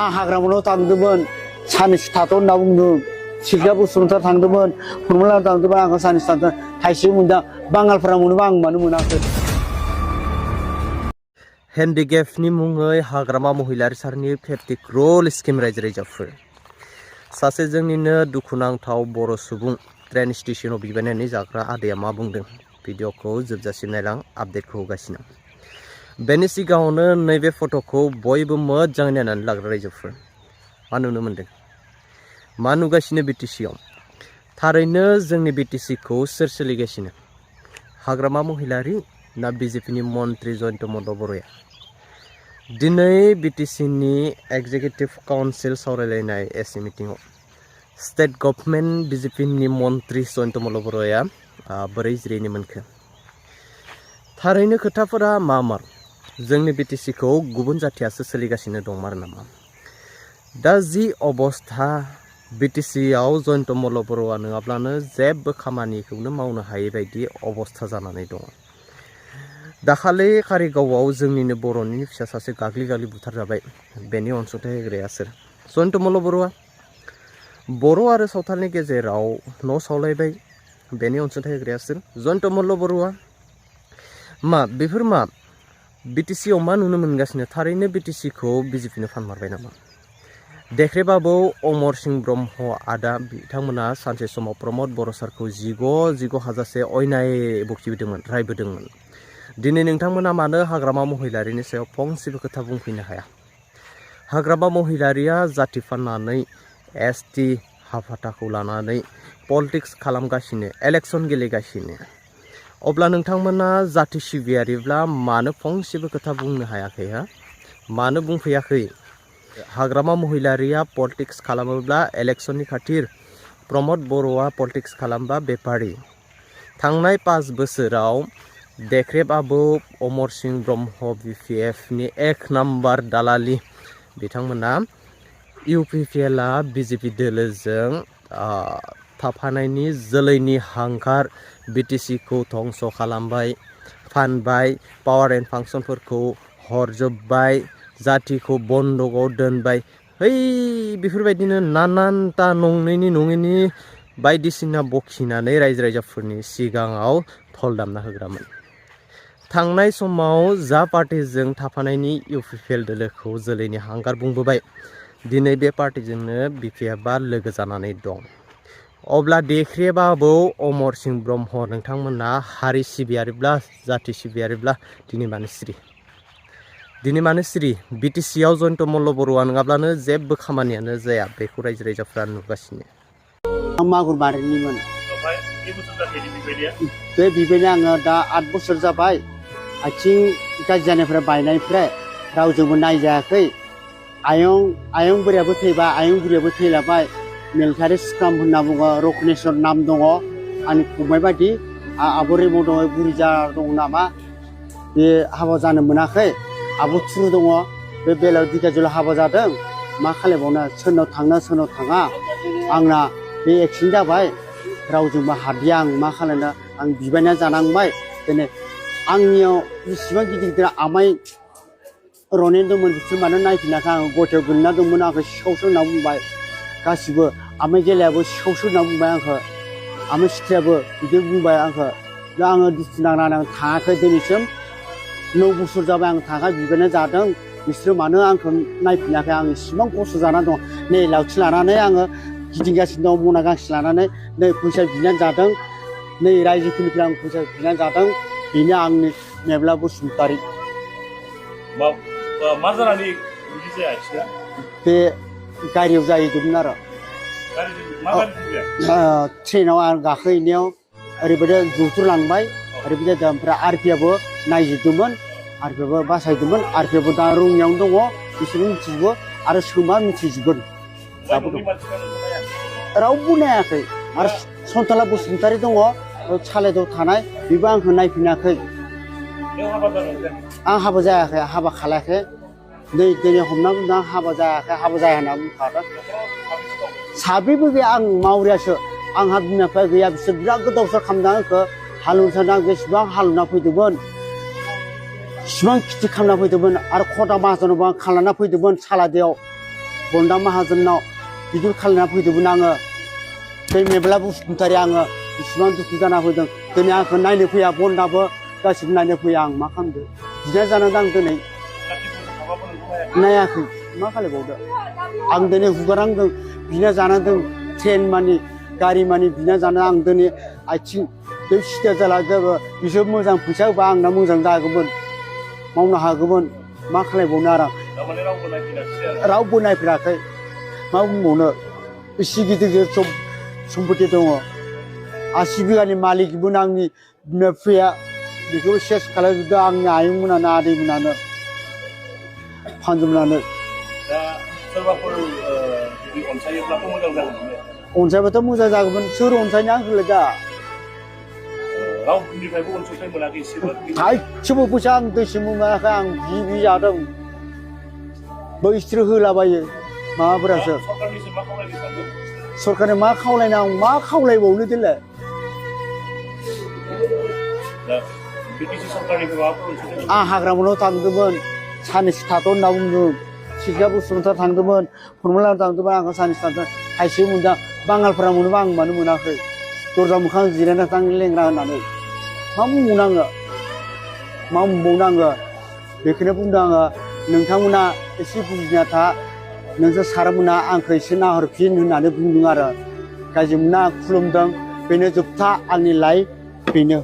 आं हाग्रामायाव थांदोंमोन साननैसो थाथ' होनना बुंदों सिख्ला बसुमतारी थांदोंमोन फर्मुला थांदोंमोन आंखौ साननैसो थांदों थाइसे मोनदों बांगालफोरा मोनोबा आं मानो मोनाखै हेन्डिकेपनि मुङै हाग्रामा महिलारि सारनि 50 क्र'र स्किम रायजो राजाफोर सासे जोंनिनो दुखुनांथाव बर' सुबुं ट्रेन स्टेशनाव बिबायनानै जाग्रा आदैया मा बुंदों भिडिअखौ जोबजासिम नायलां आपडेटखौ होगासिनो बेनि सिगाङावनो नैबे फट'खौ बयबो मोजाङै नायनानै लाग्रा रायजोफोर मा नुनो मोनदों मा नुगासिनो बिटिसिआव थारैनो जोंनि बिटिसिखौ सोर सोलिगासिनो हाग्रामा महिलारि ना बिजेपिनि मन्त्रि जयन्त मल्ल बर'आ दिनै बिटिसिनि एग्जिकिउटिभ काउन्सिल सावरायलायनाय एसि मिटिंआव स्टेट गभर्नमेन्ट बिजेपिनि मन्त्रि जयन्त मल्ल बर'आ बोरै जिरायनो मोनखो थारैनो खोथाफोरा मार जोंनि बिटिसिखौ गुबुन जाथियासो सोलिगासिनो दंमार नामा दा जि अबस्था बिटिसिआव जयन्त मल्ल बर'आ नङाब्लानो जेबो खामानिखौनो मावनो हायै बायदि अबस्था जानानै दङ दाखालि कारिगावआव जोंनिनो बर'नि फिसा सासे गाग्लि गाग्लि बुथारजाबाय बेनि अनसुंथाइ होग्राया सोर जयन्त मल्ल बर'आ बर' आरो सावथालनि गेजेराव न' सावलायबाय बेनि अनसुंथाइ होग्राया सोर जयन्त मल्ल बर'आ मा बेफोर मा बिटिसिआव मा नुनो मोनगासिनो थारैनो बिटिसिखौ बिजेपिनो फानमारबाय नामा देखरे बाबु अमर सिंह ब्रह्म आदा बिथांमोना सानसे समाव प्रमद बर' सारखौ जिग' हाजारसे अयनाय बखिबोदोंमोन रायबोदोंमोन दिनै नोंथांमोना मानो हाग्रामा महिलारिनि सायाव फंसेबो खोथा बुंफैनो हाया हाग्रामा महिलारिया जाति फाननानै एसटि हाफाथाखौ लानानै पलिटिक्स खालामगासिनो इलेक्सन गेलेगासिनो अब्ला नोंथांमोना जाति सिबियारिब्ला मानो फंसेबो खोथा बुंनो हायाखै हा मानो बुंफैयाखै हाग्रामा महिलारिया पलिटिक्स खालामोब्ला इलेक्सननि खाथिर प्रमद बर'आ पलिटिक्स खालामबा बेपारि थांनाय 5 बोसोराव देखरेब आबौ अमर सिंह ब्रह्म बिपिएफनि 1 नाम्बार दालालि बिथांमोना इउपिपिएलआ बिजेपि दोलोजों थाफानायनि जोलैनि हांखार बिटिसिखौ धंस खालामबाय फानबाय पावार एन्ड फांसनफोरखौ हरजोब्बाय जातिखौ बन्दकआव दोनबाय है बेफोरबायदिनो नानानता नङैनि बायदिसिना बखिनानै रायजो राजाफोरनि सिगाङाव धल दामना होग्रामोन थांनाय समाव जा पार्टिजों थाफानायनि इउपिपिएल दोलोखौ जोलैनि हांगार बुंबोबाय दिनै बे पार्टिजोंनो बिपिएफआ लोगो जानानै दं अब्ला देखरेबाबौ अमर सिंह ब्रह्म नोंथांमोना हारि सिबियारिब्ला जाति सिबियारिब्ला दिनै मानो सिरि बिटिसिआव जयन्त मल्ल बर'आ नङाब्लानो जेबो खामानियानो जाया बेखौ रायजो राजाफ्रा नुगासिनो आं मागुरबारिनिमोन बे बिबायनो आङो दा 8 बोसोर जाबाय आथिं गाज्रि जानायफ्राय बायनायनिफ्राय रावजोंबो नायजायाखै आयं बोरायाबो थैबाय आयं बुरियाबो थैलाबाय मिलिटारि स्काम होनना बुङो रकनेश्वर नाम दङ आंनि फंबाय बायदि आब' रेम दङ बुरि जा दङ नामा बे हाबा जानो मोनाखै आब' थुरु दङ बे बेलायाव दिगाजुलियाव हाबा जादों मा खालामबावनो सोरनाव थांनो सोरनाव थाङा आंना बे एक्सिडेन्ट जाबाय रावजोंबो हादिया आं मा खालामनो आं बिबायना जानांबाय दिनै आंनियाव बेसेबां गिदिर आमाय रने दंमोन बिसोर मानो नायफिनाखै आं गथायाव गोलैना दंमोन आंखौ सिखावसो होनना बुंबाय गासिबो आमाय गेलायाबो सिखावसो होनना बुंबाय आंखौ आमाय सिथ्रायाबो बिदि बुंबाय आंखौ दा आङो दुखु नांनानै आं थाङाखै दिनैसिम 9 बोसोर जाबाय आं थाङा बिबायना जादों बिसोरो मानो आंखौ नायफिनाखै आं इसिबां खस्थ' जानानै दं नै लावथि लानानै आङो गिदिंगासिनो दं मना गांसे लानानै नै फैसा बिनानै जादों नै रायजोफोरनिफ्राय आं फैसा बिनानै जादों बेनो आंनि मेब्ला बसुमतारी मा जानानै बिदि जाया बे गारियाव जाहैदोंमोन आरो ट्रेनाव आं गाखोहैनायाव ओरैबायदि जुथुरलांबाय ओरैबायदि जादों ओमफ्राय आरपिआबो नायजोबदोंमोन आरपिआबो बासायदोंमोन आरपिआबो दा रङियावनो दङ बिसोरबो मिथिजोबो आरो सोंबा मिथिजोबगोन रावबो नायाखै आरो सन्ताला बसुमतारी दङ सालेदाव थानाय बेबो आंखौ नायफिनाखै आं हाबा जायाखै हाबा खालायाखै दिनै हमना बुंदों आं हाबा जायाखै हाबा जाया होनना बुंखादों साब्रैबो गैया आं मावरियासो आंहा बिमा बिफा गैया बिसोर बिराद गोदाव सोराव खालामदों आंखौ हालेवनो सानदों आं बेसेबां हालेवना फैदोंमोन इसिबां खेथि खालामना फैदोंमोन आरो खथा माहाजोनावबो आं खालामना फैदोंमोन सालादियाव बन्दा माहाजोनाव बिदि खालामना फैदोंमोन आङो बे मेब्ला बसुमतारी आङो इसिबां दुखु जाना फैदों दिनै आंखौ नायनो फैया बन्दाबो गासिबो नायनो फैया आं मा खालामदो बिदिनो जानानै आं दिनै नायाखै मा खालामबावदो आं दिनै हुगारांदों बिना जानांदों ट्रेन मानि गारि मानि बिना जाना आं दिनै आथिं बे सिदा जाला जोबो बिसोर मोजां फैसा होबा आंना मोजां जागौमोन मावनो हागौमोन मा खालामबावनो आरो थारमाने रावबो नायफैनाखिसै आरो रावबो नायफेराखै मा बुंबावनो एसे गिदिर गिदिर सम्पति दङ 80 बिगानि मालिकमोन आंनि बिमा बिफाया बेखौ सेस खालामजोबदों आंनि आयंमोनानो आदैमोनानो फानजोबनानै दा सोरबाफोर जुदि अनसायोब्लाथ' मोजां जागौमोन अनसायबाथ' मोजां जागौमोन सोर अनसायनो आंखौलाय दा रावनिफ्रायबो अनसुंथाइ मोनाखै एसेबो थाइसेबो फैसा आं दैसेबो मोनाखै आं बि जादों बैसोर होलाबायो माबाफोरासो सरकारनिसिम मा खावलायनो सानदों सरकारनि मा खावलायनो आं मा खावलायबावनो देलाय दा बिटिसि सरकारनिफ्राय माबाफोर अनसुंथाइ आं हाग्रामायाव थांदोंमोन साननैसो थाथ' होनना बुंदों सिखा बसुमतारी थांदोंमोन फरमुलायाव थांदोंमोन आंखौ साननैसो थांदों थाइसेबो मोनदों बांगालफोरा मोनोबा आं मानो मोनाखै दरजा मोखां जिरायना थां लेंग्रा होननानै मा बुंबावनो आङो मा बुंबावनो आङो बेखौनो बुंदों आङो नोंथांमोना एसे बुजिना था नोंसोर सारमोना आंखौ एसे नाहरफिन होननानै बुंदों आरो गाज्रि मोना खुलुमदों बेनो जोबथा आंनि लाइफ बेनो